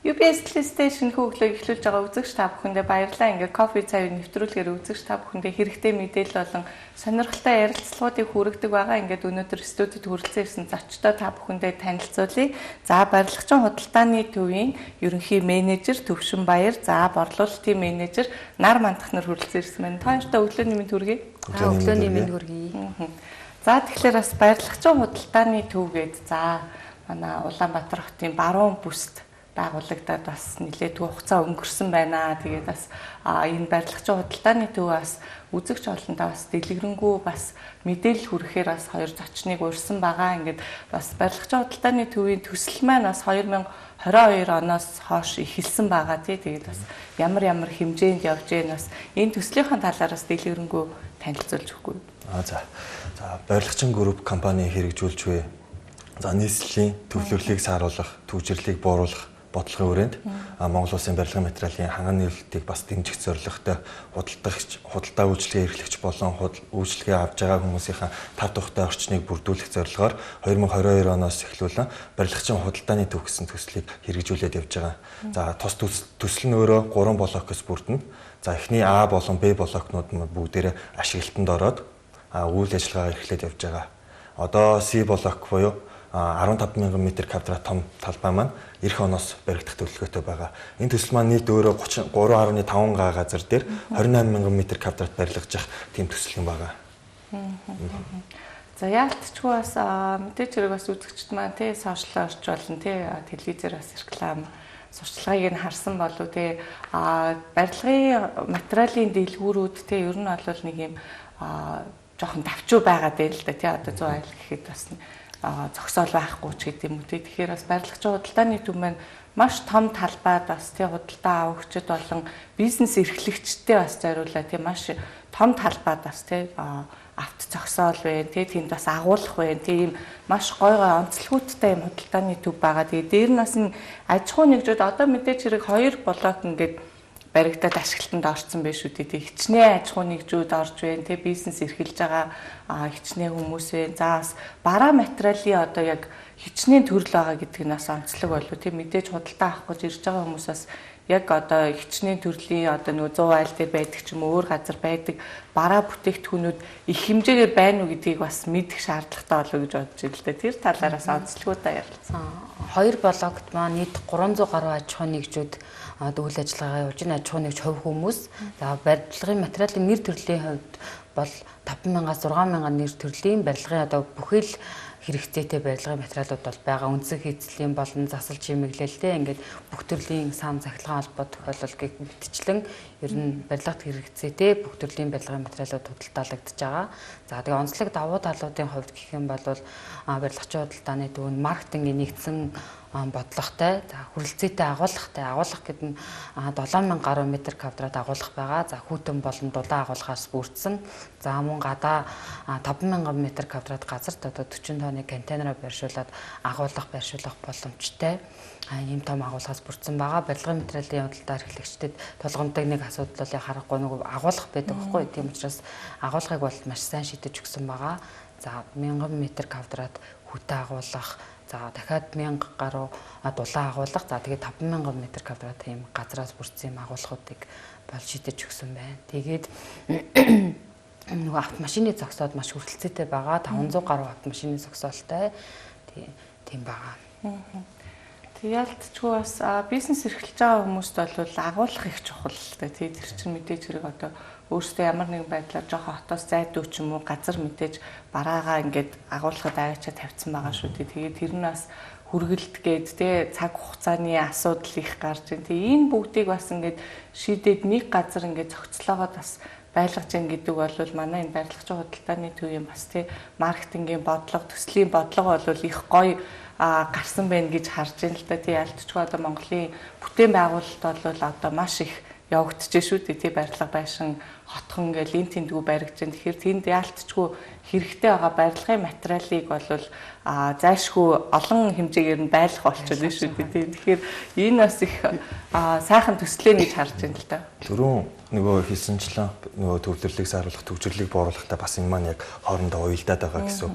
UBS Station хөглөөг эхлүүлж байгаа үзэгч та бүхэндээ баярлалаа. Ингээ кофе цай нэвтрүүлгээр үзэгч та бүхэндээ хэрэгтэй мэдээлэл болон сонирхолтой ярилцлагуудыг хүргэдэг байгаа. Ингээд өнөөдөр студид хүрэлцэн ирсэн зочдоо та бүхэндээ танилцуулъя. За, барилгачин худалдааны төвийн ерөнхий менежер Төвшин Баяр, за, борлуулалтын менежер Нар Мандах нар хүрэлцэн ирсэн байна. Та хоёртоо өглөөний мэнд хүргэе. Өглөөний мэнд хүргэе. За, тэгэхээр бас барилгачин худалдааны төв гээд, за, манай Улаанбаатар хотын баруун бүст байгуулагдаад бас нэлээд хугацаа өнгөрсөн байна. Тэгээд бас энэ барилгачин худалдааны төв бас үзэгч олондоо бас дэлгэрэнгүй бас мэдээлэл хүргэхээр бас хоёр зочныг урьсан байгаа. Ингээд бас барилгачин худалдааны төвийн төсөл маань бас 2022 оноос хойш эхэлсэн байгаа, тий. Тэгээд бас ямар ямар хэмжээнд явж гэн, бас энэ төслийнхаа талаар бас дэлгэрэнгүй танилцуулж өгөхгүй. За. За, барилгачин групп компани хэрэгжүүлж буй. За, нийслэлийн төвлөрлийг сааруулах, түгжрэрлийг бууруулах бодлогын хүрээнд Монгол Улсын барилгын материалын ханган нийлүүлэлтийг бас дэмжих зорилготой худалдагч, худалдаа үйлчилгээ эрхлэгч болон үйлчилгээ авж байгаа хүмүүсийнхаа тав тухтай орчныг бүрдүүлэх зорилгоор 2022 оноос эхлүүлэн барилгачин худалдааны төв гэсэн төслийг хэрэгжүүлээд явж байгаа. За, тус төсөл нь өөрөө 3 блокоос бүрдэнэ. За, эхний А болон Б блокнууд нь бүгдээрээ ашиглалтанд ороод үйл ажиллагаа эрхлээд явж байгаа. Одоо С блок буюу 15 мянган метр квадрат том талбай маань эх оноос баригдах төлөвлөгөөтэй байгаа. Энэ төсөл маань нийт өөрөө 33.5 га газар дээр 28 мянган метр квадрат барилгаж тийм төсөл юм байгаа. За, яалтчгүй бас мэдээж хэрэг бас үзэгчд маань, тий, сошиал орч болно, тий, телевизээр бас реклам сурчлагыг нь харсан болов, тий, барилгын материалын дэлгүүрүүд, тий, ер нь бол нэг юм жоохон давчуу байгаад байл л да, тий, одоо 100 айл гэхэд бас зогсоол байхгүй ч гэдэг юм уу, тий. Тэгэхээр бас барилгачин худалдааны төв маань маш том талбайд бас, тий, худалдаа авагчид болон бизнес эрхлэгчдэд бас зориулаад, тий, маш том талбайд бас, тий, авто зогсоол байна, тий, тэнд бас агуулах байна, тий, ийм маш гой гой онцлогуудтай юм худалдааны төв байгаа. Тэгээ дээр нь бас энэ аж ахуй нэгжүүд одоо мэдээж хэрэг хоёр блок ингээд баригдаад ашиглалтанд орсон байх шүү дээ. Тэг хичнээн аж ахуй нэгжүүд орж байна, тэ, бизнес эрхэлж байгаа хичнээн хүмүүс байна. За, бас бараа материалын одоо яг хичнээн төрөл байгаа гэдэг нь бас онцлог болов. Тэ, мэдээж худалдаа авах гэж ирж байгаа хүмүүс бас яг одоо хичнээн төрлийн одоо нөгөө 100 айл дээр байдаг ч юм уу, өөр газар байдаг бараа бүтээгдэхүүнүүд их хэмжээгээр байна уу гэдгийг бас мэдэх шаардлагатай болов гэж бодож байна л да. Тэр талаараас онцлогуудаа ярилцсан. Хоёр блогт маань нийт 300 гаруй аж ахуйн нэгжүүд үйл ажиллагаагаа явуулж байна. Аж ахуйн нэгж хувь хүмүүс. За, барилгын материалын нэр төрлийн хувьд бол 5000-аас 6000 нэр төрлийн барилгын одоо бүхэл хэрэгцээтэй барилгын материалууд бол байгаа. Үндсэн хийцлийн болон засал чимэглэлтэй ингээд бүх төрлийн сан цахилгаан холбоо тохиолдол гэх мэтчлэн ер нь барилгад хэрэгцээтэй бүх төрлийн барилгын материалууд худалдаалагдаж байгаа. За, тэгээ онцлог давуу талуудын хувьд гэх юм бол барилгачин худалдааны төв нь маркетингийн нэгдсэн бодлоготой, за, хүрэлцээтэй агуулгатай. Агуулга гэдэг нь 7000 гаруй метр квадрат агуулга байгаа. За, хүйтэн болон дулаан агуулгаас бүрдсэн. За, мөн гадаа 5000 метр квадрат газарт одоо 40 тонны контейнераа байршуулад агуулга байршуулах боломжтой ийм том агуулгаас бүрдсэн байгаа. Барилгын материалын худалдаа эрхлэгчдэд тулгамдаг нэг асуудал бол харахгүй нөгөө агуулга байдаг байхгүй. Тийм учраас агуулгыг бол маш сайн шийдэж өгсөн байгаа. За, 1000 метр квадрат хүтэ агуулга, за, дахиад 1000 гаруй дулаан агуулга, за, тэгээд 5000 метр квадрат ийм газраас бүрдсэн юм агуулгуудыг бол шийдэж өгсөн байна. Тэгээд нөгөө автомашины зогсоод маш хүрэлцээтэй байгаа. 500 гаруй автомашины зогсоолтой тийм байгаа. Тэг ялтчгүй бас бизнес эрхэлж байгаа хүмүүст бол агуулах их чухал л та. Тий, тэр чинь мэдээж хэрэг одоо өөрсдөө ямар нэгэн байдлаар жоохон хотоос зайдуу ч юм уу газар мэдээж бараагаа ингээд агуулхад аваачаа тавьсан байгаа шүү дээ. Тэгээд тэр нь бас хүргэлт гээд, тий, цаг хугацааны асуудал их гарч ин. Тэг энэ бүгдийг бас ингээд шийдээд нэг газар ингээд зохицлоогоод бас байлгаж ин гэдэг бол манай энэ барилгачин худалдааны төвийн бас, тий, маркетингийн бодлого, төслийн бодлого бол их гоё гарсан байна гэж харж байна л да. Тий, ялтчгүй одоо Монголын бүтээн байгуулалт бол одоо маш их явагдчихэ шүү дээ. Тий, барилга байшин хотхон гэл эн тэндгүү баригдаж байна. Тэгэхээр тэнд яалтчгүй хэрэгтэй байгаа барилгын материалыг бол зайлшгүй олон хэмжээгээр нь байлгах болчихлоо шүү дээ. Тий. Тэгэхээр энэ бас их сайхан төслөө гэж харж байна л да. Түрүүн нөгөө хэлсэнчлэн нөгөө төвлөрлийг сааруулах, төвжирлийг бууруулахдаа бас энэ маань яг хоорондоо уялдаад байгаа гэсэн.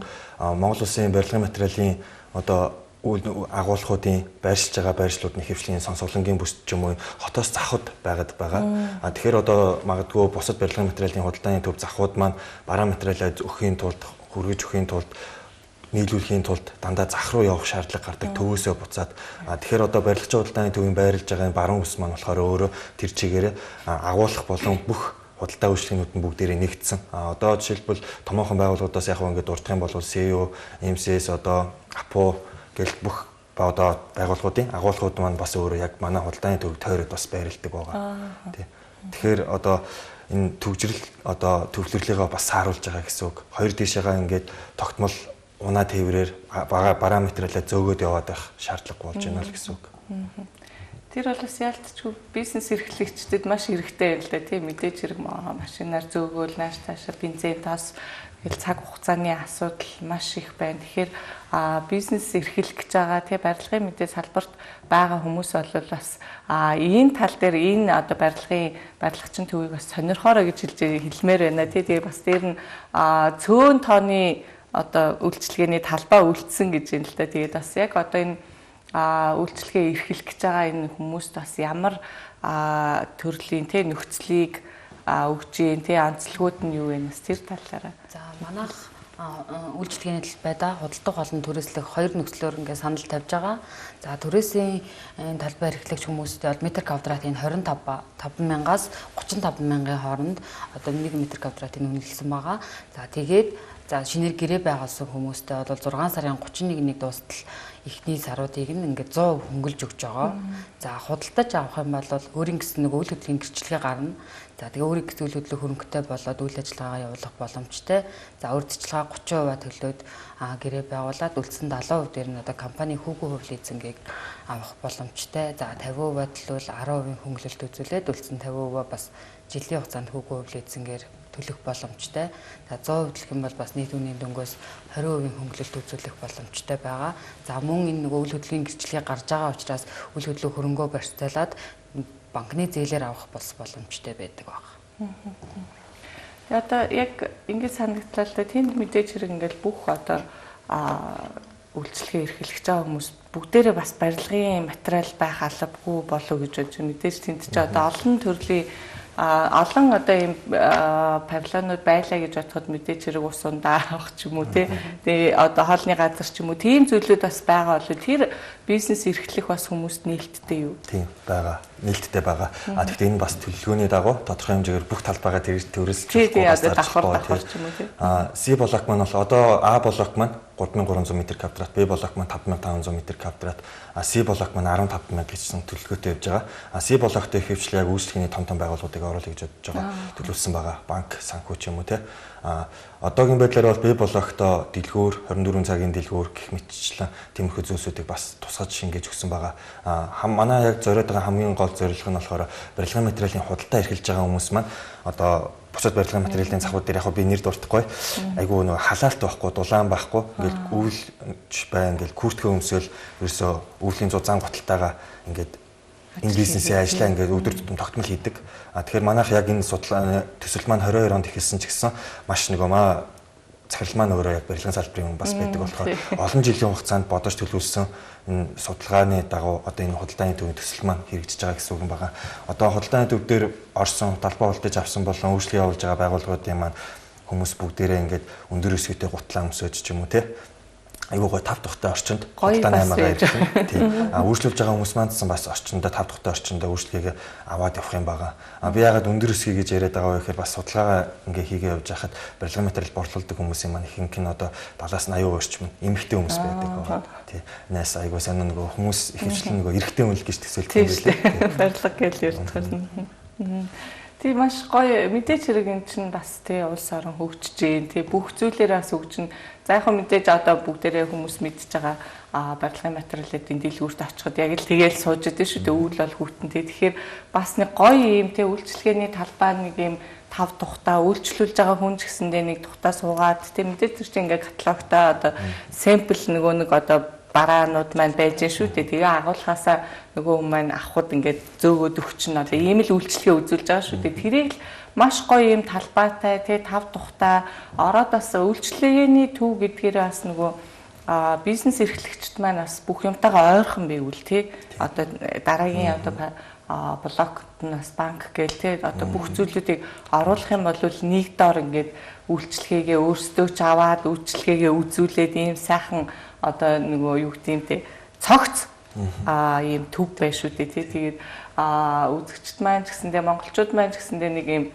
Монгол Улсын барилгын материалын одоо үйл агуулгуудын байршилж байгаа байршлууд нь ихэвчлэн сонсголонгийн бүс ч юм уу хотоос захад байгаад байгаа. А тэгэхээр одоо магадгүй бусад барилгын материалын худалдааны төв захууд маань бараан материалаа өгөхийн тулд, хүргэж өгөхийн тулд, нийлүүлэхийн тулд дандаа зах руу явах шаардлага гардаг, төвөөсөө буцаад. А тэгэхээр одоо барилгын худалдааны төвийн байрлаж байгаа энэ баруун бүс маань болохоор өөрөө тэр чигээрээ агуулах болон бүх худалдаа үйлчилгээнүүд нь бүгдээрээ нэгдсэн. А одоо жишээлбэл томоохон байгууллагуудаас яг ингээд дурдах юм бол CEO, MCS, одоо APO гэл бүх одоо байгууллагуудын агуулгууд маань бас өөрөө яг манай худалдааны төв тойроод бас байрладаг байгаа. Тий. Тэгэхээр одоо энэ төвжирэл одоо төвлөрлөгөө бас сааруулж байгаа гэсэн үг. Хоёр тийшээгээ ингээд тогтмол унаа тээврээр бага бараа материалаа зөөгөөд яваад байх шаардлага болж байна л гэсэн үг. Тэр бол бас яалтчгүй бизнес эрхлэгчдэд маш хэрэгтэй юм л да, тийм, мэдээж хэрэг машинаар зөөгөөл нааш цаашаа бензин, тос гэл цаг хугацааны асуудал маш их байна. Тэгэхээр бизнес эрхлэх гэж байгаа, тий, барилгын мэдээ салбарт байгаа хүмүүс бол бас энэ тал дээр энэ одоо барилгын барилгачин төвийг бас сонирхоорой гэж хэлж хэлмээр байна, тий. Тэгээ бас дээр нь цөөн тооны одоо үйлчилгээний талбай үлдсэн гэж юм л да. Тэгээд бас яг одоо энэ үйлчилгээ эрхлэх гэж байгаа энэ хүмүүст бас ямар төрлийн, тий, нөхцөлийг өгч гин, тий, онцлогуд нь юу вэ, бас тэр талаараа. За, манайх үйлчилгээний талбайдаа худалдах болон түрээслэх хоёр нөхцлөөр ингээд санал тавьж байгаа. За, түрээсийн талбай эрхлэгч хүмүүстэй бол метр квадратын 25 5 мангаас 35 мянган хооронд одоо 1 метр квадратын үнэлсэн байгаа. За, тэгээд за шинээр гэрээ байгуулсан хүмүүстэй бол 6 сарын 31-ний дуустал эхний саруудыг нь ингээд 100% хөнгөлж өгч байгаа. За, худалдаж авах юм бол өөрийн гэсэн нэг үйл хөдлөлийн гэрчлэгээ гарна. За, тэгээ өөрийн гэсэн үйл хөдлөх хөрөнгөтэй болоод үйл ажиллагаагаа явуулах боломжтой. За, урьдчилгаа 30% төлөөд гэрээ байгуулад үлдсэн 70% дээр нь одоо компани хүүгүй хувь лизингийг авах боломжтой. За, 50% төлвөл 10% хөнгөлөлт үзүүлээд үлдсэн 50% бас жилийн хугацаанд хүүгүй хувь лизингээр төлөх боломжтой. За, 100% төлөх юм бол бас нийт үнийн дөнгөөс 20% хөнгөлөлт үзүүлэх боломжтой байгаа. За, мөн энэ нөгөө үйл хөдлөлийн гэрчлэгээ гарч байгаа учраас үйл хөдлөх хөрөнгөө барьцаалаад банкны зээлээр авах бас боломжтой байдаг баг. Тэгээ одоо яг ингэж санагдлаа л да, тэнд мэдээж хэрэг ингээл бүх одоо үйлчилгээ эрхлэж байгаа хүмүүс бүгдээрээ бас барилгын материал байх албагүй болов гэж бодож, мэдээж тэнд чи одоо олон төрлийн олон одоо ийм павильонууд байлаа гэж бодоход мэдээж хэрэг ус ундаа авах ч юм уу, тий. Тэгээ одоо хоолны газар ч юм уу, тийм зүйлүүд бас байгаа бол тэр бизнес эрхлэх бас хүмүүст нээлттэй юу? Тийм байгаа. Нээлттэй байгаа. А тэгэхдээ энэ бас төлөвлөгөөний дагуу тодорхой хэмжээгээр бүх талбайгаа тэр төрөлж тий, одоо давхар давхар ч юм уу, тий. А C блок маань бол одоо А блок маань 3300 м квадрат, Б блок маань 5500 м квадрат, а C блок маань 15000 гэсэн төлөвлөгөөтэй явж байгаа. А C блоктой ихэвчлэн яг үйлчлэгээний том том байгууллагуудыг оруулах гэж бодож байгаа. Төлөвлөсөн байгаа. Банк, санхүү ч юм уу, те. А одоогийн байдлаар бол Б блоктоо дэлгүүр, 24 цагийн дэлгүүр гэх мэтчлэн тиймэрхүү зүйлсүүдийг бас тусгаж шингээж өгсөн байгаа. А манай яг зориод байгаа хамгийн гол зорилго нь болохоор барилгын материалын худалдаа эрхэлж байгаа хүмүүс маань одоо бусад барилгын материалын захууд дээр яг би нэр дуртахгүй. Айгуу нөгөө халаалт байхгүй, дулаан байхгүй. Ингээл өвлж бай, ингээл курткээ өмсөөл ерөөсөө өвлийн зузаан гуталтайгаа ингээд энэ бизнесийн ажлаа ингээд өдөр тутам тогтмол хийдэг. А тэгэхээр манайх яг энэ судлаа төсөл маань 22 онд эхэлсэн ч гэсэн маш нөгөө маа захирал маань өөрөө яг барилгын салбарын хүн бас байдаг болохоор олон жилийн хугацаанд бодож төлөвлөсөн энэ судалгааны дагуу одоо энэ худалдааны төвийн төсөл маань хэрэгжиж байгаа гэсэн үг юм байна. Одоо худалдааны төв дээр орсон, талбай худалдаж авсан болон үйлчлэг явуулж байгаа байгууллагуудын маань хүмүүс бүгдээрээ ингээд өндөр өсгөтэй гутлаа өмсөж ч юм уу, те, айгуу гой тав тухтай орчинд худалдааны аймагаа ирсэн. Тийм. А үйлчлүүлж байгаа хүмүүс маань ч бас орчиндөө тав тухтай орчиндөө үйлчлэгээ аваад явах юм байгаа. А би яагаад өндөр өсгий гэж яриад байгаа вэ гэхээр бас судалгаагаа ингээ хийгээ явж байхад барилгын материал борлуулдаг хүмүүсийн маань ихэнх нь одоо 70-аас 80% орчим эмэгтэй хүмүүс байдаг байгаа. Тий. Наас айгуу сонин нөгөө хүмүүс ихэвчлэн нөгөө эрэгтэй хүн л гэж төсөөлдөг юм билээ. Барилга гэж ярьдаг. Тий, маш гоё, мэдээж хэрэг эн чинь бас тий улс орон хөгжиж гин, тий, бүх зүйлээрээ бас хөгжинэ. За, яг мэдээж одоо бүгдээрээ хүмүүс мэдж байгаа барилгын материалын дэлгүүрт очиход яг л тэгээл сууж идэв шүү дээ. Үйл бол хүүтэн, тий. Тэгэхээр бас нэг гоё юм, тий, үйлчилгээний талбай нэг юм тав тухтаа үйлчлүүлж байгаа хүн ч гэсэндээ нэг тухтаа суугаад, тий, мэдээж тэр чинь ингээ каталогтой одоо сэмпл нөгөө нэг одоо бараанууд маань байж шүү дээ. Тэгээ агуулхаасаа нөгөө хүн маань авахд ингээд зөөгөөд өгч нь одоо ийм л үйлчлэгээ үзүүлж байгаа шүү дээ. Тэрийг л маш гоё юм талбайтай, тий, тав тухтаа ороод бас үйлчлэгээний төв гэдгээр бас нөгөө бизнес эрхлэгчд маань бас бүх юмтайгаа ойрхон байвал тий одоо дараагийн одоо блокт нь бас банк гээл тий одоо бүх зүйлүүдийг оруулах юм бол нэг дор ингээд үйлчлэгээгээ өөрсдөө ч аваад үйлчлэгээгээ үзүүлээд ийм сайхан одоо нөгөө юу гэдэг юм те цогц ийм төв байх шүү дээ тий. Тэгээд үзэгчд маань ч гэсэндээ монголчууд маань ч гэсэндээ нэг ийм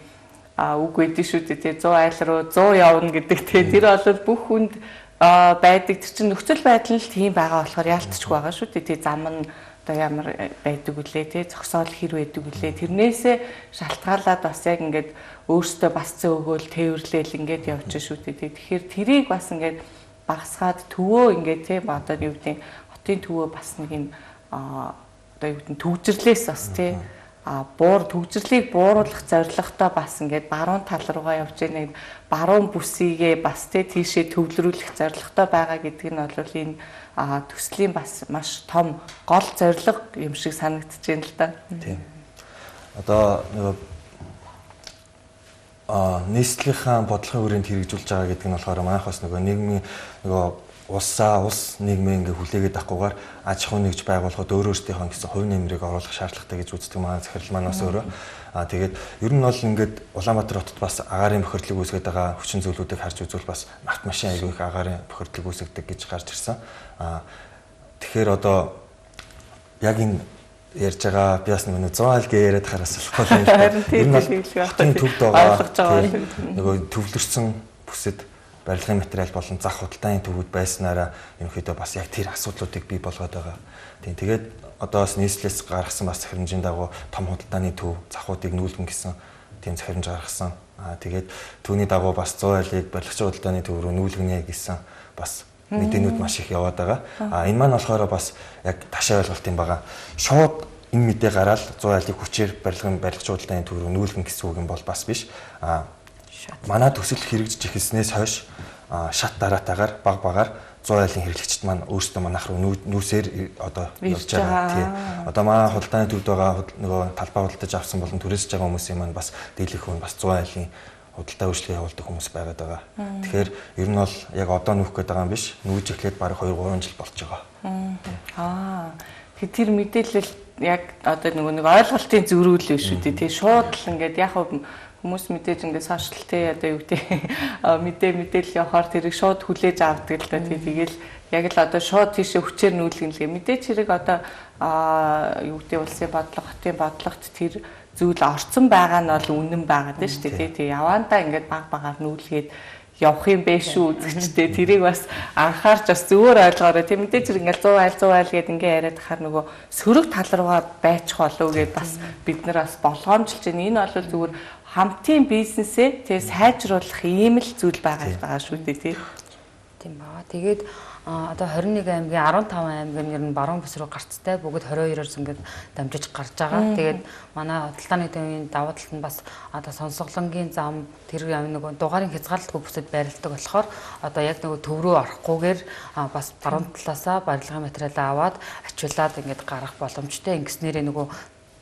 үг байдэн шүү дээ тий 100 айл руу 100 явна гэдэг тий. Тэр бол бүх хүнд байдаг. Тэр чинь нөхцөл байдал нь л тийм байгаа болохоор яалтчгүй байгаа шүү дээ тий. Зам нь одоо ямар байдаг үлээ тий, зогсоол хэр байдаг үлээ. Тэрнээсээ шалтгаалаад бас яг ингээд өөртөө бас зөөгөөл тээвэрлээл ингээд явж шүү дээ тий. Тэгэхээр тэрийг бас ингээд багасгаад төвөө ингээд тий одоо юу гэдэг хотын төвөө бас нэг юм одоо юу гэдэг төвжирлээс бас тий буур төвжирлийг бууруулах зорилготой бас ингээд баруун тал руугаа явж байгаа нэг баруун бүсийгээ бас тий тийшээ төвлөрүүлэх зорилготой байгаа гэдэг нь бол энэ төслийн бас маш том гол зорилго юм шиг санагдаж байна л да. Тийм. Одоо нөгөө нийслэлийнхаа бодлогын хүрээнд хэрэгжүүлж байгаа гэдэг нь болохоор манайх бас нөгөө нийгмийн нөгөө улсаа улс нийгмээ ингээ хүлээгээд авахгүйгээр аж ахуй нэгж байгуулахад өөр өөртөөхөө гэсэн хувь нэмрийг оруулах шаардлагатай гэж үздэг манай захирал маань бас өөрөө. Тэгээд ер нь бол ингээд Улаанбаатар хотод бас агаарын бохирдлыг үүсгээд байгаа хүчин зүйлүүдийг харж үзвэл бас автомашин аягүй их агаарын бохирдлыг үүсгэдэг гэж гарч ирсэн. Тэгэхээр одоо яг энэ ярьж байгаа би бас нэг 100 айл гээ яриад хараас болохгүй юм л да. Ер нь бол хотын төвд байгаа нөгөө төвлөрсөн бүсэд барилгын материал болон зах худалдааны төвүүд байснараа ерөнхийдөө бас яг тэр асуудлуудыг бий болгоод байгаа. Тийм тэгээд одоо бас нийслэлээс гаргасан бас захирамжийн дагуу том худалдааны төв захуудыг нүүлгэн гэсэн тийм захирамж гаргасан. Тэгээд түүний дагуу бас 100 айлыг барилгын худалдааны төв рүү нүүлгэнэ гэсэн бас мэдээнүүд маш их яваад байгаа. Энэ маань болохоор бас яг ташаа ойлголт юм байгаа. Шууд энэ мэдээ гараад 100 айлыг хүчээр барилгын худалдааны төв рүү нүүлгэн гэсэн үг юм бол бас биш. Манай төсөл хэрэгжиж эхэлснээс хойш шат дараатаагаар баг багаар 100 айлын хэрэглэгчд маань өөрсдөө манайх руу нүүсээр одоо явж байгаа. Тий. Одоо манай худалдааны төвд байгаа нөгөө талбай худалдаж авсан болон түрээсэж байгаа хүмүүсийн маань бас дийлэх хүн бас 100 айлын худалдаа үйлчлэгээ явуулдаг хүмүүс байгаад байгаа. Тэгэхээр ер нь бол яг одоо нүүх гээд байгаа юм биш. Нүүж эхлээд бараг 2-3 жил болж байгаа. Тэр мэдээлэл яг одоо нөгөө нэг ойлголтын зөрүүл биш үү тий. Шууд л ингээд яг хүмүүс мэдээж ингээд сошиал тий одоо юу гэдэг мэдээлэл явахаар тэрийг шууд хүлээж авдаг л да тий. Тэгэл яг л одоо шууд тийшээ хүчээр нүүлгэн л мэдээж хэрэг одоо юу гэдэг улсын бодлого хотын бодлогот тэр зүйл орцсон байгаа нь бол үнэн байгаа дээ шүү дээ тий. Яваандаа ингээд баг багаар нүүлгээд явах юм бэ шүү үзэгчтэй. Тэрийг бас анхаарч бас зөвөр ойлгоорой. Тий мэдээж хэрэг ингээд 100 айл гэд ингээд яриад хахаар нөгөө сөрөг тал руугаа байчих болов гэд бас бид нар бас болгоомжилж байна. Энэ бол зүгээр хамтын бизнесээ тий сайжруулах ийм л зүйл байгаа шүү дээ тий. Тийм ба. Тэгээд одоо 21 аймгийн 15 аймаг нь ер нь баруун бүс рүү гарцтай бүгд 22-оос ингээд дамжиж гарч байгаа. Тэгээд манай худалдааны төвийн давуу талд нь бас одоо сонсголонгийн зам тэр юм нөгөө дугаарын хязгаарлалтгүй бүсэд байрладаг болохоор одоо яг нөгөө төв рүү орохгүйгээр бас баруун талаасаа барилгын материалаа аваад ачуулаад ингээд гарах боломжтой. Ингэснээрээ нөгөө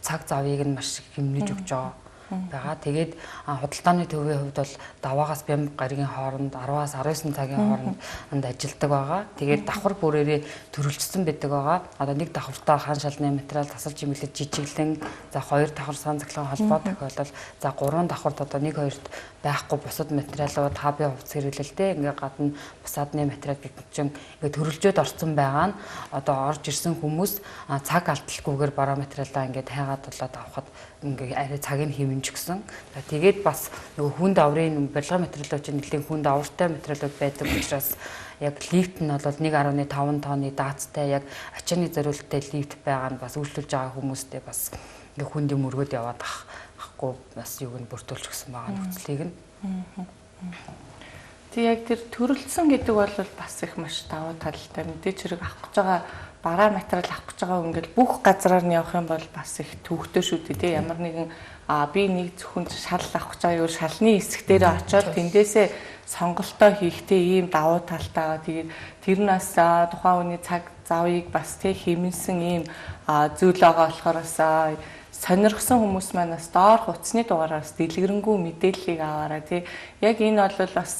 цаг завыг нь маш их хэмнэж өгч байгаа байгаа. Тэгээд худалдааны төвийн хувьд бол даваагаас Бямба гаригийн хооронд 10-аас 19 цагийн хооронд ажилладаг байгаа. Тэгээд давхар бүрээрээ төрөлжсөн байдаг байгаа. Одоо нэг давхартаа хаан шалны материал тасалж имлэж жижиглэн, за хоёр давхар сан цахилгаан холбоо тохиолдол, за гурван давхарт одоо нэг хоёрт байхгүй бусад материалууд хабын хувцас хэрэглэлтэй ингээ гадна бусаадны материал гэх мэт ингээ төрөлжөөд орсон байгаа нь одоо орж ирсэн хүмүүс цаг алдалгүйгээр бараа материалаа ингээ тайгаад болоод авахад ингээ арай цагийг хэмнэж гисэн. Тэгээд бас нөгөө хүн даврын барилгын материалууд чинь нэлээд хүн давартай материалууд байдаг учраас яг лифт нь бол 1.5 тонны даацтай яг ачааны зориулттай лифт байгаа нь бас үйлчлүүлж байгаа хүмүүстэй бас ингээ хүнд юм өргөд яваад ахгүй бас юуг нь бүрдүүлж өгсөн байгаа нөхцөлийг нь. Тэг яг тэр төрөлдсөн гэдэг бол бас их маш давуу талтай. Мэдээж хэрэг авах гэж байгаа бараа материал авах гэж байгаа хүн ингээл бүх газраар нь явах юм бол бас их төвөгтэй шүү дээ тий. Ямар нэгэн би нэг зөвхөн шал авах гэж байгаа юу, шалны хэсэг дээр очиод тэндээсээ сонголтоо хийхтэй ийм давуу талтай. Тэгээд тэр нь бас тухайн хүний цаг завыг бас тий хэмнэсэн ийм зүйл байгаа болохоор бас сонирхсан хүмүүс маань бас доорх утасны дугаараас дэлгэрэнгүй мэдээллийг аваарай тий. Яг энэ бол бас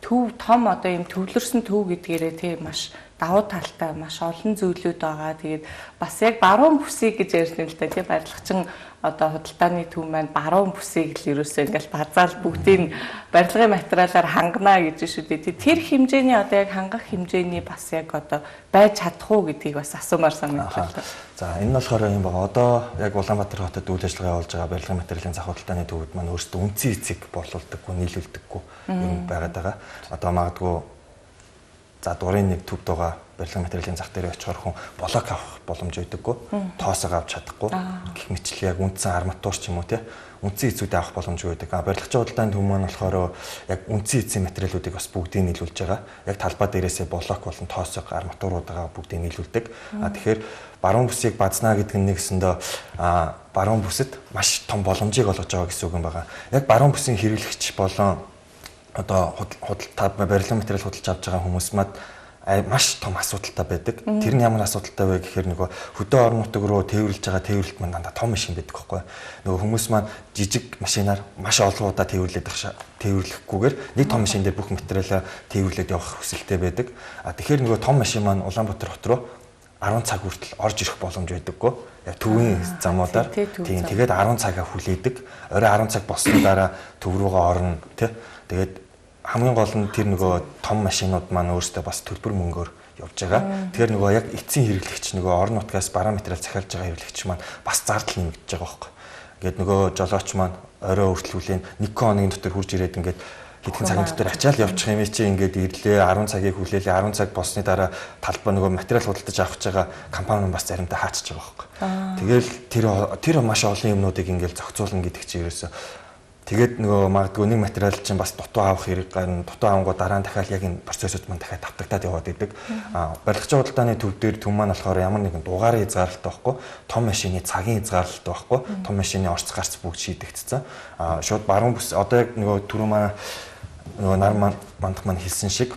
төв том одоо ийм төвлөрсөн төв гэдгээрээ тий маш давуу талтай маш олон зүйлүүд байгаа. Тэгээд бас яг баруун бүсийг гэж ярьж байна л да тий. Барилгачин одоо худалдааны төв маань баруун бүсийг л ерөөсөө ингээл базаал бүгдийг барилгын материалаар хангана гэж шүү дээ. Тэр хэмжээний одоо яг хангах хэмжээний бас яг одоо байж чадах уу гэдгийг бас асуумаар санагдлаа. За энэ нь болохоор юм байна. Одоо яг Улаанбаатар хотод үйл ажиллагаа явуулж байгаа барилгын материалын зах худалдааны төвүүд маань өөрсдөө үндсэн эцэг борлуулдаггүй, нийлүүлдэггүй юм байгаад байгаа. Одоо магадгүй за дурын нэг төвд байгаа барилгын материалын зах дээр очихоор хүн блок авах боломж байдаггүй, тоосоо авч чадахгүй гэх мэтлээ яг үндсэн арматур ч юм уу те үндсэн эзүүдээ авах боломжгүй байдаг. Барилгачин худалдааны төв маань болохоор яг үндсэн эзийн материалуудыг бас бүгдийг нийлүүлж байгаа. Яг талбай дээрээсээ блок болон тоосоо арматуруудаа бүгдийг нийлүүлдэг. Тэгэхээр баруун бүсийг базнаа гэдэг нь нэгсэндээ баруун бүсэд маш том боломжийг олгож байгаа гэсэн үг юм байна. Яг баруун бүсийн хэрэглэгч болон одоо худалдаа барилгын материал худалдаж авч байгаа хүмүүс мад маш том асуудалтай байдаг. Тэр нь ямар асуудалтай вэ гэхээр нөгөө хөдөө орон нутаг руу тээвэрлж байгаа тээвэрлэлт маань дандаа том машин байдаг байхгүй. Нөгөө хүмүүс маань жижиг машинаар маш олон удаа тээвэрлээд тээвэрлэхгүйгээр нэг том машин дээр бүх материалаа тээвэрлээд явах хүсэлтэй байдаг. А тэгэхээр нөгөө том машин маань Улаанбаатар хот руу 10 цаг хүртэл орж ирэх боломж байдаггүй. Яг төвийн замуудаар тийм тэгээд 10 цагаа хүлээдэг. Орой 10 цаг болсны дараа төв рүүгээ орно тий. Тэгээд хамгийн гол нь тэр нөгөө том машинууд маань өөрсдөө бас төлбөр мөнгөөр явж байгаа. Тэгэхээр нөгөө яг эцсийн хэрэглэгч нөгөө орон нутгаас бараа материал захиалж байгаа хэрэглэгч маань бас зардал нэмэгдэж байгаа байхгүй. Ингээд нөгөө жолооч маань орой хүртэл хүлээн 1 хоногийн дотор хурж ирээд ингээд хэдхэн цагийн дотор ачаал явчих юм чи ингээд ирлээ 10 цагийг хүлээлээ 10 цаг болсны дараа талбай нөгөө материал худалдаж авах гэж байгаа компани бас заримдаа хаачж байгаа байхгүй. Тэгэл тэр маш олон юмнуудыг ингээд зохицуулна гэдэг чинь ерөөсөө тэгээд нөгөө магадгүй нэг материал чинь бас дутуу авах хэрэг гарна. Дутуу авангуу дараа нь дахиад яг энэ процессууд маань дахиад давтагдаад яваад идэг. Барилгачин худалдааны төв дээр төв маань болохоор ямар нэгэн дугаарын хязгаарлалт байхгүй, том машины цагийн хязгаарлалт байхгүй, том машины орц гарц бүгд шийдэгдсэн. Шууд баруун бүс одоо яг нөгөө түрүү маань нөгөө нар мандах маань хэлсэн шиг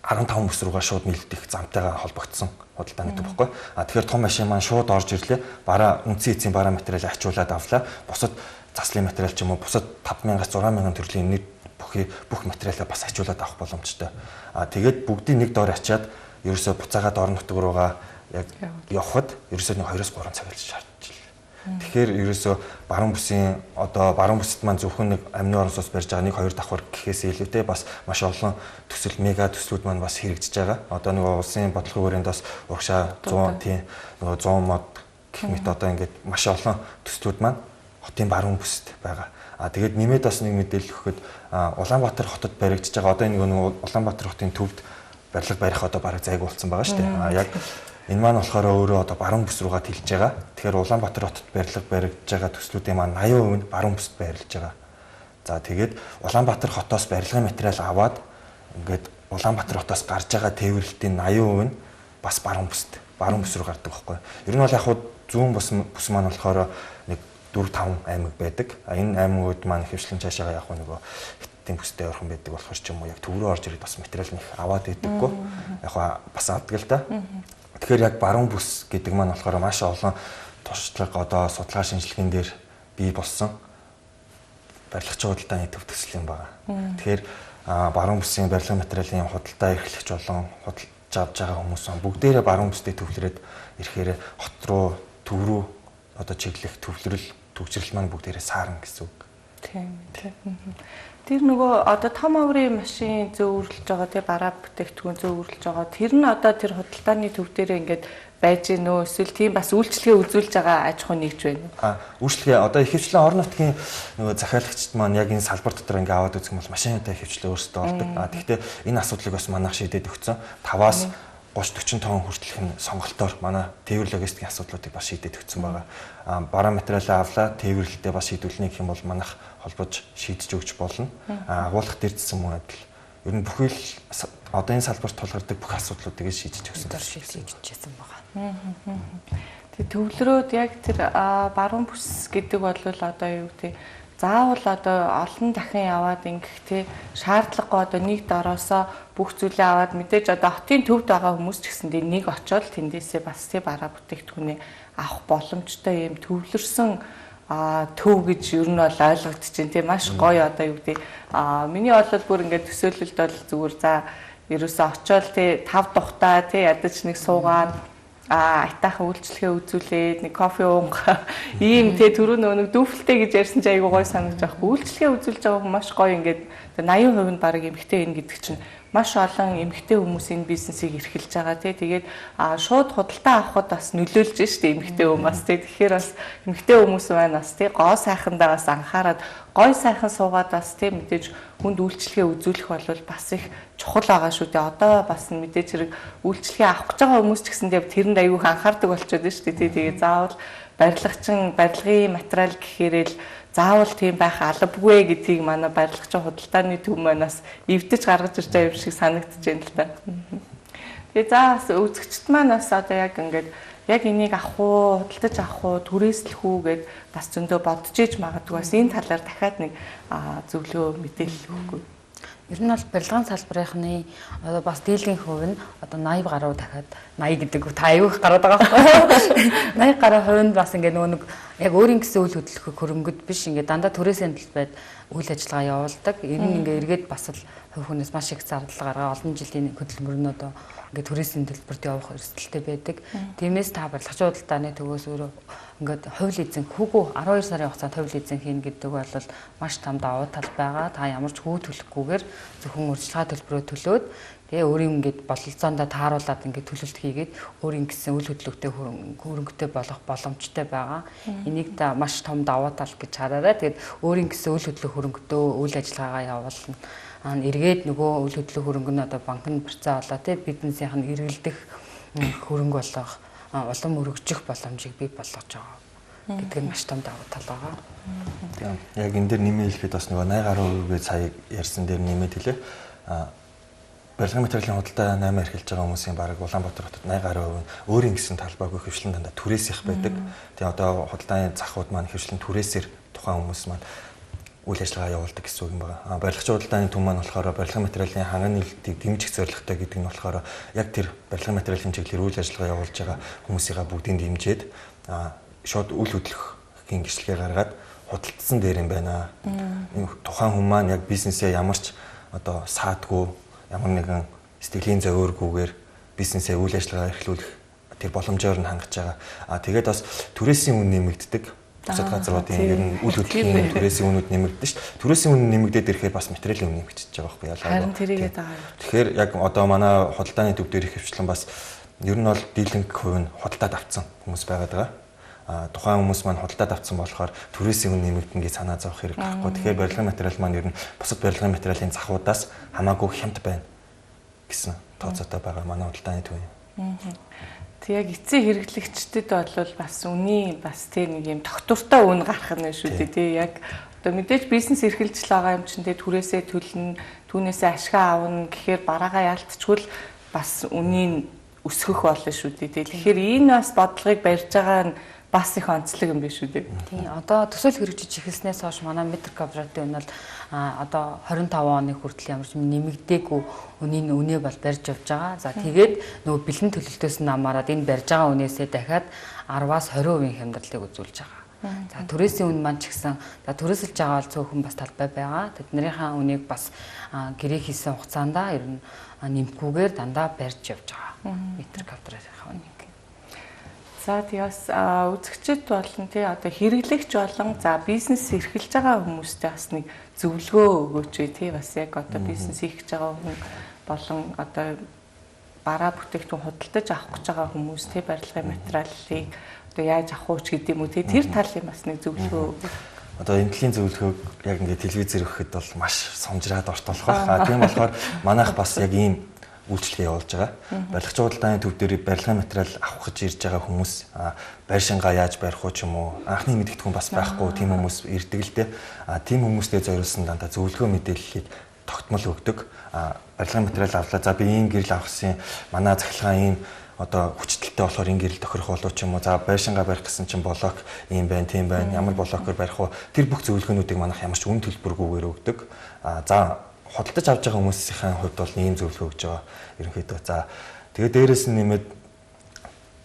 15 бүс рүүгээ шууд нийлдэх замтайгаа холбогдсон худалдааны төв байхгүй. Тэгэхээр том машин маань шууд орж ирлээ. Бараа үндсэн эцсийн бараа материалыг ачуулад авлаа. Бусад заслын материал ч юм уу бусад 5000-аас 6000 төрлийн нэг бүх материалаа бас ачуулад авах боломжтой. Тэгээд бүгдийг нэг доор ачаад ерөөсөө буцаагаад орон нутг руугаа яг явхад ерөөсөө нэг 2-3 цаг л шаардж байна. Тэгэхээр ерөөсөө баруун бүсийн одоо баруун бүсэд маань зөвхөн нэг амны орон сууц барьж байгаа 1 2 давхар гэхээс илүүтэй бас маш олон төсөл мега төслүүд маань бас хэрэгжиж байгаа. Одоо нөгөө улсын бодлогын хүрээнд бас урагшаа 100 тийм нөгөө 100 мод гэх мэт одоо ингээд маш олон төслүүд маань хотын баруун бүсэд байгаа. Тэгээд нэмээд бас нэг мэдээлэл өгөхөд Улаанбаатар хотод баригдаж байгаа одоо энэ нэг Улаанбаатар хотын төвд барилга барих одоо бараг зайг болсон байгаа шүү дээ. Яг энэ маань болохоор өөрөө одоо баруун бүс руугаа тэлж байгаа. Тэгэхээр Улаанбаатар хотод барилга баригдаж байгаа төслүүдийн маань 80% нь баруун бүсэд байрлаж байгаа. За тэгээд Улаанбаатар хотоос барилгын материал аваад ингээд Улаанбаатар хотоос гарч байгаа тээвэрлэлтийн 80% нь бас баруун бүсэд, баруун бүс рүү гардаг байхгүй. Ер нь бол яг хуу зүүн бүс маань болохоор нэг 4-5 аймаг байдаг. Энэ аймагуд маань ихэвчлэн цаашаага яг нөгөө хятадын бүстэй ойрхон байдаг болохоор ч юм уу яг төв рүү орж ирээд бас материал нэг аваад байдаггүй. Яг бас авдаг л да. Тэгэхээр яг баруун бүс гэдэг маань болохоор маш олон туршлага одоо судалгаа шинжилгээнд дээр бий болсон барилгачин худалдааны төв төсөл юм байна. Тэгэхээр баруун бүсийн барилгын материалын худалдаа эрхлэгч болон худалдаж авч байгаа хүмүүс бүгдээрээ баруун бүстэй төвлөрөөд ирэхээр хот руу төв рүү одоо чиглэх төвлөрөл төгжрөл маань бүгдээрээ саарна гэсэн үг. Тийм тийм. Тэр нөгөө одоо том аврын машин зөөвөрлөж байгаа тий бараа бүтээгдэхүүн зөөвөрлөж байгаа тэр нь одоо тэр худалдааны төв дээрээ ингээд байж гин үү эсвэл тийм бас үйлчлэгээ үзүүлж байгаа аж ахуй нэгж байна уу? Үйлчлэгээ одоо ихэвчлэн орон нутгийн нөгөө захиалагчид маань яг энэ салбар дотор ингээ аваад үзэх юм бол машинуудаа ихэвчлэн өөрсдөө олдог. Тэгэхдээ энэ асуудлыг бас манайх шийдээд өгсөн. 5-аас 30-40 тонн хүртэлх нь сонголтоор манай тээвэр логистикийн асуудлуудыг бас шийдээд өгсөн байгаа. Бараа материалаа авлаа, тээвэрлэлтэд бас шийдвэрлэнэ гэх юм бол манайх холбож шийдэж өгч болно. Агуулгах дэрдсэн мөн адил. Ер нь бүхий л Одоо энэ салбарт тулгардаг бүх асуудлуудыг шийдэж өгсөн. Шийдэж өгсөн байгаа. Тэгээ төвлөрөөд яг тэр баруун бүс гэдэг бол одоо юу гэдэг заавал одоо олон дахин яваад ингэх те шаардлагагүй одоо нэг дороосоо бүх зүйлээ аваад мэдээж одоо хотын төвд байгаа хүмүүс ч гэсэндээ нэг очиод тэндээсээ бас те бараа бүтээгдэхүүнээ авах боломжтой юм төвлөрсөн төв гэж ер нь бол ойлгогдчихээн те маш гоё одоо юу гэдэг миний бол бүр ингээд төсөөлөлд бол зүгээр за ерөөсөө очиод те 5 тухтаа те ядаж нэг суугаад айтаахан үйлчлэгээ үзүүлээд нэг кофе уунга ийм те түрүү нөгөө нэг дүүфэлтэй гэж ярьсан чи айгуу гоё санагдаж байгаа. Үйлчлэгээ үзүүлж байгаа хүн маш гоё ингээд 80% нь баг эмэгтэй энэ гэдэг чинь маш олон эмэгтэй хүмүүс энэ бизнесийг эрхэлж байгаа тий. Тэгээд шууд худалдаа авахд бас нөлөөлж штэ эмэгтэй хүмүүс тий. Тэгэхээр бас эмэгтэй хүмүүс маань бас тий гоо сайхандаа бас анхаарад гой сайхан суугаад бас тий мэдээж хүнд үйлчлэгээ үзүүлэх бол бас их чухал байгаа шүү дээ. Одоо бас мэдээж хэрэг үйлчлэгээ авах гэж байгаа хүмүүс ч гэсэндээ тэрэнд аягүй анхаардаг болчиход байна шүү дээ тий. Тэгээд заавал барилгачин барилгын материал гэхээрээ л заавал тийм байх албагүй гэдгийг манай барилгачин худалдааны төв маань бас эвдэж гаргаж ирж байгаа юм шиг санагдаж байна л та. Тэгээ за бас үзэгчд маань бас одоо яг ингээд яг энийг авах уу, худалдаж авах уу, түрээслэх үү гэд бас зөндөө бодож иж магадгүй бас энэ талаар дахиад нэг зөвлөгөө мэдээлэл өгөхгүй. Ер нь бол барилгын салбарынхны одоо бас дийлэнх хувь нь одоо 80 гаруй дахиад 80 гэдэг та аюу их гараад байгаа байхгүй 80 гаруй хувь нь бас ингээ нөгөө нэг яг өөрийн гэсэн үйл хөдлөх хөрөнгөд биш ингээ дандаа түрээсийн талбайд үйл ажиллагаа явуулдаг. Ер нь ингээ эргээд бас л хувь хүнээс маш их зардал гаргаа олон жилийн хөдөлмөр нь одоо ингээ түрээсийн төлбөрт явах эрсдэлтэй байдаг. Тиймээс та барилгачин худалдааны төвөөс өөрөө ингээд хувь лизинг хүүгүү 12 сарын хугацаанд хувь лизинг хийнэ гэдэг бол маш том давуу тал байгаа. Та ямар ч хүү төлөхгүйгээр зөвхөн урьдчилгаа төлбөрөө төлөөд тэгээ өөрийн ингээд бололцоондоо тааруулаад ингээд төлөлт хийгээд өөрийн гэсэн үйл хөдлөлтөй хөрөнгөтэй болох боломжтой байгаа. Энийг та маш том давуу тал гэж хараарай. Тэгээд өөрийн гэсэн үйл хөдлөх хөрөнгөтэй үйл ажиллагаагаа явуулна. Эргээд нөгөө үйл хөдлөх хөрөнгө нь одоо банкнд барьцаа болоо тий бизнесийнх нь эргэлдэх хөрөнгө болох улам өргөжих боломжийг бий болгож байгаа гэдэг нь маш том давуу тал байгаа. Тийм. Яг энэ дээр нэмээ хэлэхэд бас нөгөө 80 гаруй хувийг сая ярьсан дээр нэмээд хэлээ. Барилгын материалын худалдаа 8 эрхэлж байгаа хүмүүсийн бараг Улаанбаатар хотод 80 гаруй хувь нь өөрийн гэсэн талбайг хөвчлэн дандаа түрээс их байдаг. Тэгээ одоо худалдааны захууд маань хөвчлэн түрээсээр тухайн хүмүүс маань үйл ажиллагаа явуулдаг гэсэн үг юм байна. Барилгачин худалдааны төв маань болохоор барилгын материалын ханган нийлэлтийг дэмжих зорилготой гэдэг нь болохоор яг тэр барилгын материалын чиглэлээр үйл ажиллагаа явуулж байгаа хүмүүсийнхаа бүгдийг дэмжиж шууд үйл хөдлөхийн гэрчлэгээ гаргаад худалдсан дээр юм байна. Энэ тухайн хүн маань яг бизнесээ ямар ч одоо саадгүй ямар нэгэн сэтгэлийн зовиоргүйгээр бизнесээ үйл ажиллагаа эрхлүүлэх тэр боломжоор нь хангаж байгаа. Тэгээд бас түрээсийн үн нэмэгддэг. Бусад газруудын ер нь үйл хөдлөлийн түрээсийн үнүүд нэмэгдэн шүү дээ. Түрээсийн үн нэмэгдээд ирэхээр бас материалын үн нэмэгдчихэж байгаа байхгүй ялгаагүй. Харин тэрийгээ дагаа. Тэгэхээр яг одоо манай худалдааны төв дээр их хвчлэн бас ер нь бол дийлэнх хувь нь худалдаад авцсан хүмүүс байгаад байгаа. Тухайн хүмүүс маань худалдаад авцсан болохоор түрээсийн үн нэмэгдэн гэж санаа зовох хэрэг гарахгүй. Тэгэхээр барилгын материал маань ер нь бусад барилгын материалын захуудаас хамаагүй хямд байна гэсэн тооцоотой байгаа манай худалдааны төв. Тэг яг эцсийн хэрэглэгчдэд бол бас үний бас тэг нэг юм тогтвортой үн гарах нь шүү дээ тий. Яг одоо мэдээж бизнес эрхэлж л байгаа юм чинь тий түрээсээ төлнө, түүнээсээ ашгаа авна гэхээр бараагаа яалтчгүй бас үнийг өсгөх болно шүү дээ тий. Тэгэхээр энэ бас бодлогыг барьж байгаа нь бас их онцлог юм биш үү дээ. Тийм. Одоо төсөөл хэрэгжиж эхэлснээс хойш манай метр квадратын үн бол одоо 25 оны хүртэл ямар ч нэмэгдээгүй үнийн үнэ бол барьж явж байгаа. За тэгээд нөгөө бэлэн төлөлтөөс нь хамаарат энэ барьж байгаа үнээсээ дахиад 10-аас 20% хямдралыг үзүүлж байгаа. За түрээсийн үн маань ч гэсэн за түрээсэлж байгаа бол цөөхөн бас талбай байгаа. Тэднийхээ үнийг бас гэрээ хийсэн хугацаанд ер нь нэмэхгүйгээр дандаа барьж явж байгаа. Метр квадратынхаа үнийг. За тий бас үзэгчд болон тий одоо хэрэглэгч болон за бизнес эрхэлж байгаа хүмүүстэй бас нэг зөвлөгөө өгөөч тий бас яг одоо бизнес хийх гэж байгаа хүн болон одоо бараа бүтээгдэхүүн худалдаж авах гэж байгаа хүмүүс тий барилгын материалыг одоо яаж авах уу ч гэдэг юм уу тий тэр талын бас нэг зөвлөгөө. Одоо энэ төрлийн зөвлөгөөг яг ингээд телевизээр өгөхөд бол маш сумжраад ортолох байх. Тийм болохоор манайх бас яг ийм үйлчлэгээ явуулж байгаа. Барилгачин худалдааны төв дээр барилгын материал авах гэж ирж байгаа хүмүүс байшингаа яаж барих уу ч юм уу анхны мэдгэдэггүй бас байхгүй тийм хүмүүс ирдэг л дээ. Тийм хүмүүстэй зориулсан дандаа зөвлөгөө мэдээллийг тогтмол өгдөг. Барилгын материал авлаа. За би ийм гэрэл авахсан, манай цахилгаан ийм одоо хүчдэлтэй болохоор энэ гэрэл тохирох болов ч юм уу. За байшингаа барих гэсэн чинь блок ийм байна, тийм байна. Ямар блокоор барих вэ? Тэр бүх зөвлөгөөнүүдийг манайх ямар ч үн төлбөргүйгээр өгдөг. За худалдаж авч байгаа хүмүүсийн хувьд бол ийм зөвлөгөө өгж байгаа ерөнхийдөө. За тэгээ дээрэс нь нэмээд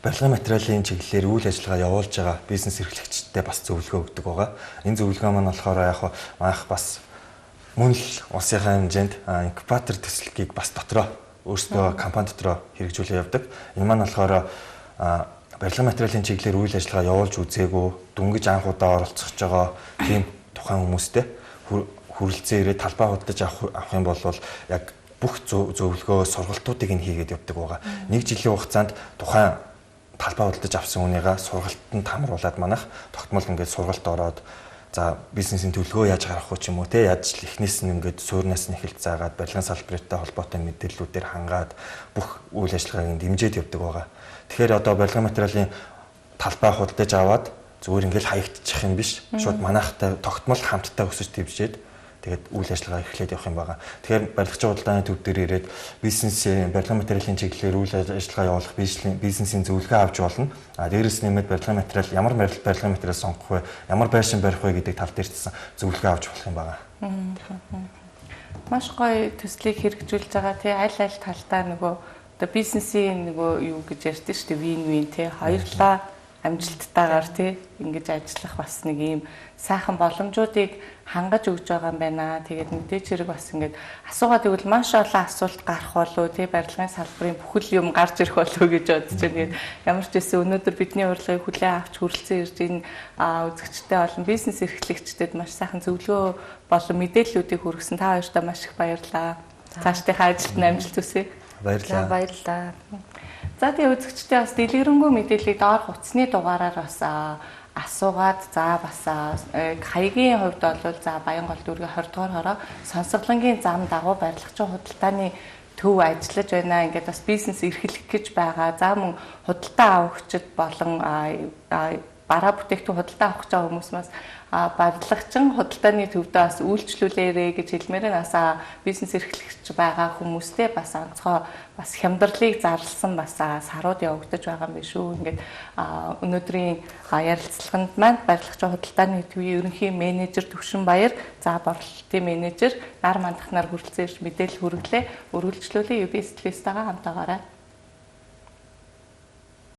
барилгын материалын чиглэлээр үйл ажиллагаа явуулж байгаа бизнес эрхлэгчдэд бас зөвлөгөө өгдөг байгаа. Энэ зөвлөгөө маань болохоор яг манайх бас мөн л улсынхаа хэмжээнд инкубатор төслийг бас дотроо өөрсдөө компани дотроо хэрэгжүүлээ явдаг. Энэ маань болохоор барилгын материалын чиглэлээр үйл ажиллагаа явуулж үзээгүй, дөнгөж анх удаа оролцож байгаа тийм тухайн хүмүүстэй хүрэлцэн ирээд талбай худалдаж авах юм бол яг бүх зөвлөгөө, сургалтуудыг нь хийгээд явдаг байгаа. Нэг жилийн хугацаанд тухайн талбай худалдаж авсан хүнийгээ сургалтанд хамруулад манайх тогтмол ингээд сургалт ороод за бизнесийн төлөвлөгөө яаж гаргах вэ ч юм уу те, яаж л эхнээс нь ингээд суурнаас нь эхэлж заагаад барилгын салбартай холбоотой мэдээллүүдээр хангаад бүх үйл ажиллагааг дэмжиж явдаг байгаа. Тэгэхээр одоо барилгын материалын талбай худалдаж аваад зүгээр ингээд хаягдчих юм биш. Шууд манайхтай тогтмол хамтдаа өсөж дэвжээд тэгээд үйл ажиллагаа эхлээд явах юм байгаа. Тэгэхээр барилгачийн худалдааны төв дээр ирээд бизнесийн барилгын материалын чиглэлээр үйл ажиллагаа явуулах бизнесийн зөвлөгөө авч болно. А дээрэс нэмээд барилгын материал ямар барилгын материал сонгох вэ? Ямар байшин барих вэ гэдэг тал дээр ч зөвлөгөө авч болох юм байгаа. Маш гоё төслийг хэрэгжүүлж байгаа тий, аль аль талдаа нөгөө одоо бизнесийн нөгөө юу гэж ярьдэн шүү дээ, win win тий, хоёрлаа амжилттайгаар тий ингэж ажиллах бас нэг ийм сайхан боломжуудыг хангаж өгж байгаа юм байна. Тэгээд мэдээч хэрэг бас ингээд асуугаад игэл маш олон асуулт гарах болов тий, барилгын салбарын бүхэл юм гарч ирэх болов гэж бодож байна. Тэгээд ямар ч байсан өнөөдөр бидний урилгыг хүлээн авч хүрэлцэн ирж энэ үзэгчтэй болон бизнес эрхлэгчдэд маш сайхан зөвлөгөө болон мэдээллүүдийг хүргэсэн та хоёртоо маш их баярлалаа. Цаашдынхаа ажилд нь амжилт хүсье. Баярлалаа. Баярлалаа. За тэгээ үзэгчдээ бас дэлгэрэнгүй мэдээллийг доор утасны дугаараар бас асуугаад за бас хаягийн хувьд бол за Баянгол дүүргийн 20 дугаар хороо Сонсголонгийн зам дагуу барилгачин худалдааны төв ажиллаж байна. Ингээд бас бизнес эрхлэх гэж байгаа. За мөн худалдаа авагчид болон бараа бүтээгдэхүүн худалдаа авах гэж байгаа хүмүүс бас барилгачин худалдааны төвдөө бас үйлчлүүлээрэ гэж хэлмээр байна. Бас бизнес эрхлэгч байгаа хүмүүстэй бас онцгой бас хямдралыг зарласан бас сарууд явагдаж байгаа юм биш үү. Ингээд өнөөдрийн ярилцлаганд маань барилгачин худалдааны төвийн ерөнхий менежер Төвшин Баяр, за борлуулалтын менежер Нар Мандахнаар хүрэлцэн ирж мэдээлэл хүргэлээ. Өргөлжлүүлээ UBS телевизтэйгээ хамт байгаарай.